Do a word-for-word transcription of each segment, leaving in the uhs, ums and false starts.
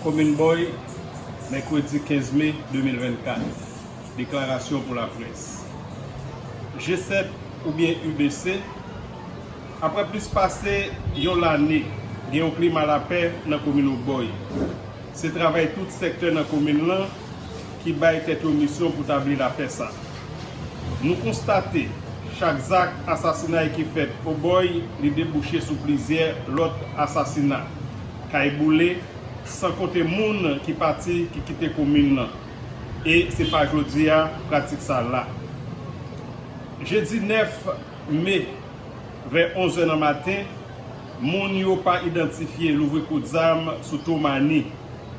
Komin Bòy, mèkredi kenz me de mil vennkat. Deklarasyon pou laprès. G sèt oubyen U B C, apre plis pase yon lane, gen yon klima lapè nan komin Obòy. Se travay tout sektè nan komin lan ki bay tèt yo misyon pou tabli lapè sa. Nou konstate, chak zak asasinay ki fèt Obòy, li debouche sou plizyè lòt asasina, kay boule, san konte moun ki pati, ki kite komin lan. E se pa jodi a pratik sa la. Jedi nèf me, vè onz è nan maten, moun yo pa idantifye louvri kout zam sou Tomani,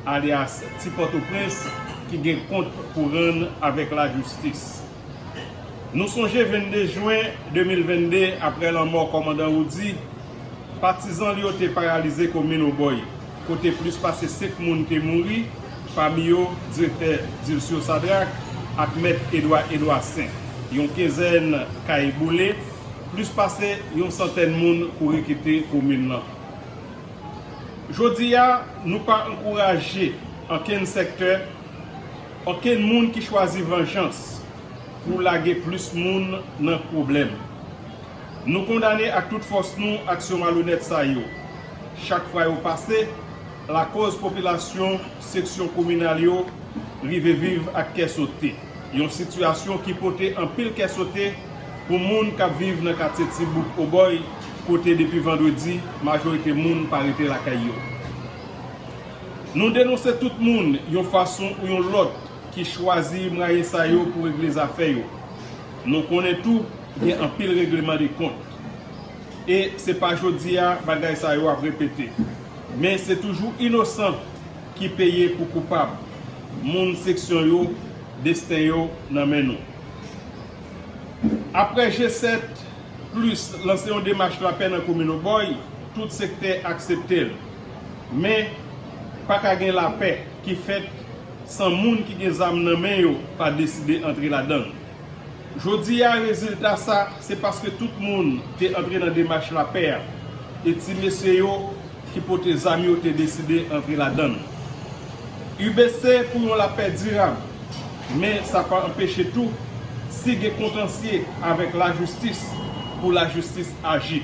alyas Ti Pòtoprens, ki gen kont pou rann avèk lajistis. Nou sonje vennde jen de mil vennde, apre lanmò kòmandan Roudy, patizan li yo te paralize komin Obòy, kote plis pase senk moun te mouri, pami yo direktè Dilcio Sadrac ak mèt Edwa Edwardsen. Yon kenzèn kay boule, plis pase yon santèn moun kouri kite komin lan. Jodi a, nou pa ankouraje ankenn sektè, ankenn moun ki chwazi vanjans pou lage plis moun nan pwoblèm. Nou kondane ak tout fòs nou aksyon malonèt sa yo. Chak fwa yo pase, lakòz popilasyon seksyon kominal yo rive viv ak kè sote. Yon sitiyasyon ki pote anpil kè sote pou moun k ap viv nan katye Ti Bouk Obòy, kote depi vandredi, majorite moun pa rete lakay yo. Nou denonse tout moun, yon fason ou yon lòt, ki chwazi mwayen sa yo pou regle zafè yo. Nou konnen tou, gen anpil regleman de kont. E se pa jodi a bagay sa yo ap repete. Men se toujou inosan ki peye pou koupab. Moun seksyon yo, desten yo nan men nou. Apre G sèt plis lanse yon demach lapè nan komin Obòy, tout sektè aksepte l. Men, pa ka gen lapè ki fèt san moun ki gen zam nan men yo pa deside antre ladan l. Jodi a, rezilta sa, se paske tout moun te antre nan demach lapè a, e ti mesye yo ki pote zam yo te deside antre ladan l. U B C pou yon lapè dirab, men sa pa anpeche tou, si gen kontansye avèk lajistis, pou lajistis aji.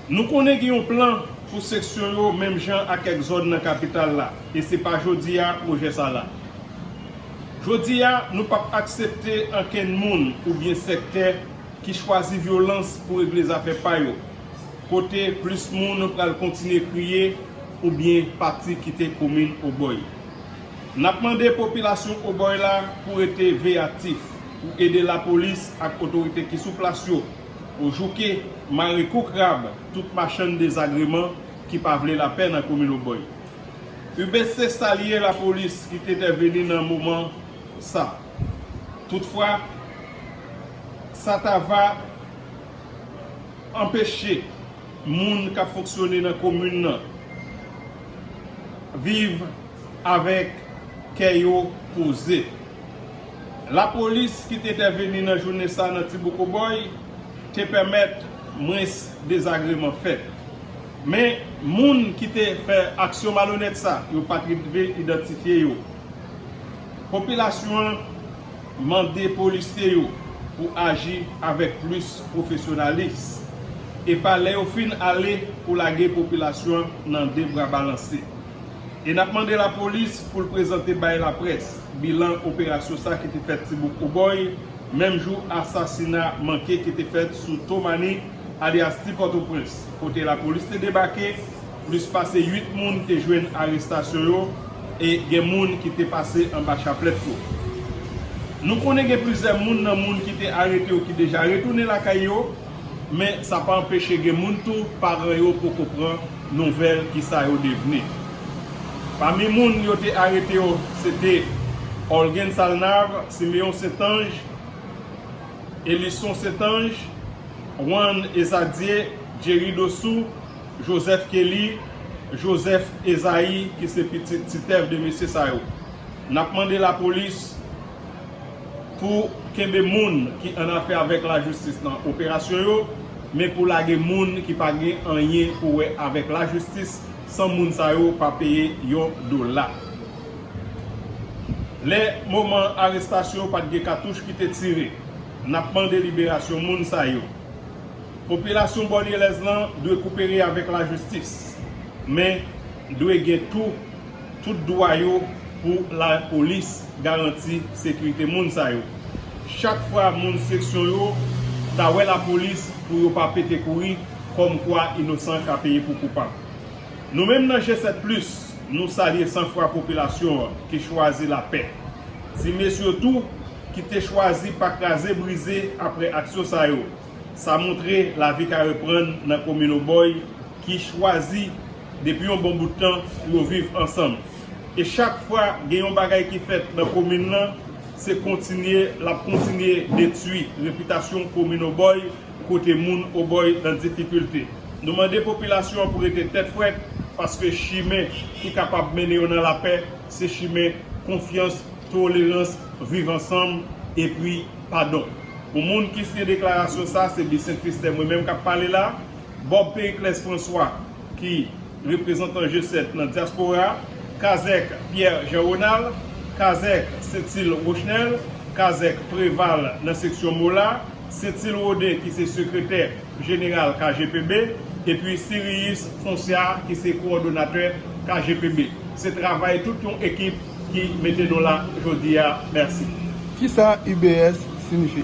Nou konnen gen yon plan pou seksyon yo menm jan ak kèk zòn nan kapital la, e se pa jodi a pwojè sa la. Jodi a, nou p ap aksepte ankenn moun oubyen sektè ki chwazi vyolans pou regle zafè pa yo, kote plis moun pral kontinye kriye oubyen pati kite komin Obòy. N ap mande popilasyon Obòy la pou rete veyatif, pou ede lapolis ak otorite ki sou plas yo pou jouke, mare kou krab tout machann dezagreman ki pa vle lapè nan komin Obòy. U B C salye lapolis ki te entèveni nan moman sa. Toutfwa, sa ta va anpeche moun k ap fonksyone nan komin nan viv avèk kè yo poze. Lapolis ki te entèveni nan jounen sa nan Ti Bouk Obòy te pèmèt mwens dezagreman fèt. Men, moun ki te fè aksyon malonèt sa, yo pa t rive idantifye yo. Popilasyon an mande polisye yo pou aji avèk plis pwofesyonalis, e pa lè yo fin ale pou lage popilasyon an nan de bra balanse. E n ap mande lapolis pou l prezante bay laprès bilan operasyon sa ki te fèt Ti Bouk Obòy, menm jou asasina manke ki te fèt sou Tomani, alyas Ti Pòtoprens, kote lapolis te debake, plis pase uit moun te jwenn arestasyon yo, e gen moun ki te pase anba chaplèt yo. Nou konnen gen plizyè moun nan moun ki te arete yo ki deja retounen lakay yo, men sa pa anpeche gen moun tou, paran yo poko pran nouvèl kisa yo devni. Pami moun yo te arete yo, se te Olgen Salnav, Simeon Sentanj, Elison Sentanj, Juan Ezadie, Jerry Dossou, Joseph Kelly, Joseph Ezayi, ki se pitit Ti Tèv de mesye sa yo. N ap mande lapolis pou kenbe moun ki annafè avèk lajistis nan operasyon yo, men pou lage moun ki pa gen anyen pou wè avèk lajistis, San moun sa yo pa peye yon dola. Lè moman arestasyon yo, pa t gen katouch ki te tire. N ap mande liberasyon moun sa yo. Popilasyon bòdwelèz lan dwe koopere avèk lajistis, men dwe gen tou tout dwa yo pou lapolis garanti sekirite moun sa yo. Chak fwa moun seksyon yo ta wè lapolis, pou yo pa pete kouri, kòmkwa inosan ka peye pou koupab. Nou menm nan G sèt plis, nou salye sanfwa popilasyon an ki chwazi lapè. Ti mesye yo tou ki te chwazi pa kraze brize apre aksyon sa yo. Sa montre lavi ka reprann nan komin Obòy ki chwazi depi yon bon bout tan pou yo viv ansanm. E chak fwa gen yon bagay ki fèt nan komin nan, se kontinye, l ap kontinye detwi repitasyon komin Obòy, kote moun Obòy nan difikilte. Nou mande popilasyon an pou rete tèt frèt, paske chimen ki kapab mennen yo nan lapè, se chimen konfyans, tolerans, viv ansanm, epi padon. Pou moun ki siyen deklarasyon sa, se Bisent Fistè mwen menm k ap pale la, Bob Pericles François, ki reprezantan G sèt nan dyaspora, Kazèk Pierre Jean Ronald, Kazèk Sentil Rochnel, Kazèk Preval nan seksyon Mola, Sentil Roden ki se sekretè jeneral K G P B, epi Sirius Foncia ki se kowòdonatè K G P B. Se travay tout yon ekip ki mete nou la jodi a. Mèsi. Kisa U B S siyifi?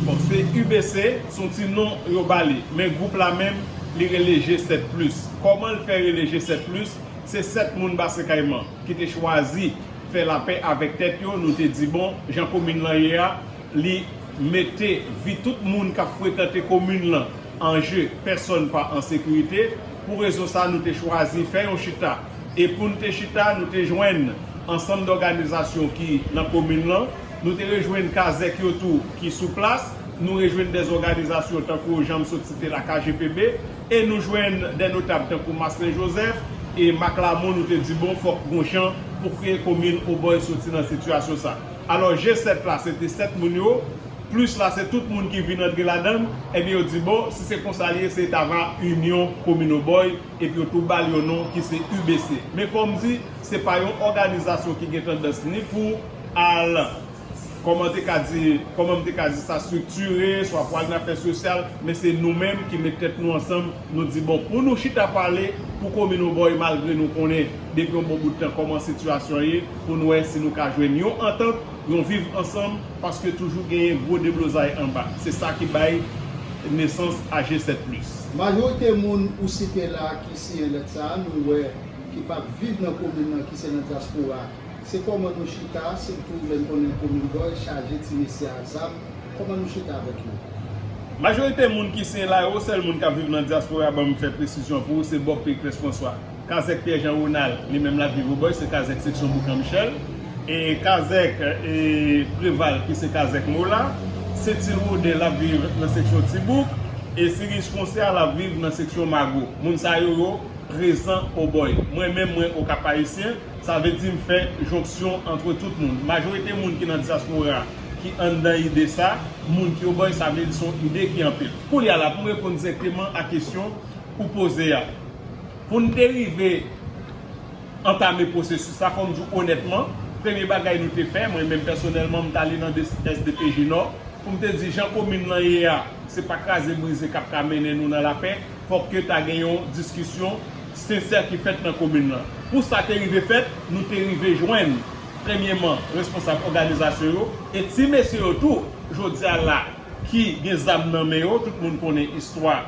Bon, se U B C, se yon ti non yo ba li. Men gwoup la menm, li rele G sèt plis. Kòman l fè rele G sèt plis? Se sèt moun Basen Kayman ki te chwazi fè lapè avèk tèt yo. Nou te di, bon, jan komin lan ye a, li mete vi tout moun k ap frekante komin lan an je, pèsòn pa an sekirite. Pou rezon sa, nou te chwazi fè yon chita. E pou n te chita, nou te jwenn ansanm dòganizasyon ki nan komin lan. Nou te rejwenn kazèk yo tou ki sou plas. Nou rejwenn dè òganizasyon tankou jan m sot site la, K G P B. E nou jwenn dè notab tankou Marcelin Joseph e Marc Lamont. Nou te di, bon, fòk gon jan pou kreye komin Obòy soti nan sitiyasyon sa. Alò, G sèt la, se te sèt moun yo, plis la, se tout moun ki vin antre ladan l. Ebyen, yo di, bon, si se konsa l ye, se ta va Inyon Komin Obòy, epi yo tou ba l yon non ki se U B C. Men fò m di, se pa yon òganizasyon ki gen tandans ni pou al, kòman te ka di, kòman m te ka di sa, striktire, swa pou al nan afè sosyal, men se nou menm ki met tèt nou ansanm, nou di, bon, pou nou chita pale pou komin Obòy, malgre nou konnen depi yon bon bout tan kòman sitiyasyon ye, pou n wè si nou ka jwenn yon antant, yon viv ansanm, paske toujou genyen gwo deblozay anba. Se sa ki bay nesans a G sèt plis. Majorite moun ou site la ki siyen lèt sa a, nou wè ki p ap viv nan komin nan, ki se nan dyaspora. Se kòman nou chita, sitou lè n konnen komin Obòy chaje ti mesye a zam, kòman nou chita avèk yo? Majorite moun ki siyen la yo, sèl moun k ap viv nan dyaspora, ban m fè presizyon pou ou, se Bob Pericles François. Kazèk Pierre Jean Ronald, li menm l ap viv Obòy, se kazèk seksyon Boukan Michèl. E kazèk, e, Preval, ki se kazèk Mola. Sentil Roden, l ap viv nan seksyon Tibouk. E Sirius Foncia, l ap viv nan seksyon Mago. Moun sa yo, yo prezan Obòy. Mwen menm, mwen Okap Ayisyen, sa vle di m fè jonksyon antre tout moun. Majorite moun ki nan dyaspora, ki anndan ide sa, moun ki Obòy, sa vle di se yon ide ki anpil. Kounye a la, pou m reponn dirèkteman a kesyon ou poze a. Pou n te rive antame pwosesis la, fò m di w onètman, premye bagay nou te fè, mwen menm pèsonèlman, m t ale nan S D P G Nò, pou m te di jan komin nan ye a, se pa kraze brize k ap ka mennen nou nan lapè, fòk ke ta gen yon diskisyon sensè ki fèt nan komin nan. Pou sa te rive fèt, nou te rive jwenn, premyeman, responsab òganizasyon yo, e ti mesye yo tou, jodi a la, ki gen zam nan men yo, tout moun konnen istwa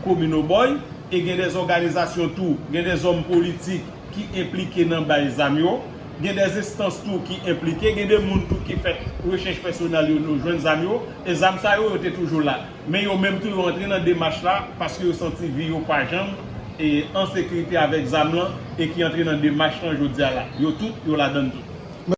komin Obòy, e gen dè òganizasyon tou, gen dè zòm politik ki enplike nan bay zam yo, gen dè enstans tou ki enplike, gen de moun tou ki fè rechèch pèsonèl yo, yo jwenn zam yo, e zam sa yo, yo te toujou la. Men yo menm tou, yo antre nan demach la, paske yo santi vi yo pa janm, e, an sekirite avèk zam lan, e ki antre nan demach lan jodi a la. Yo tout, yo ladann tou.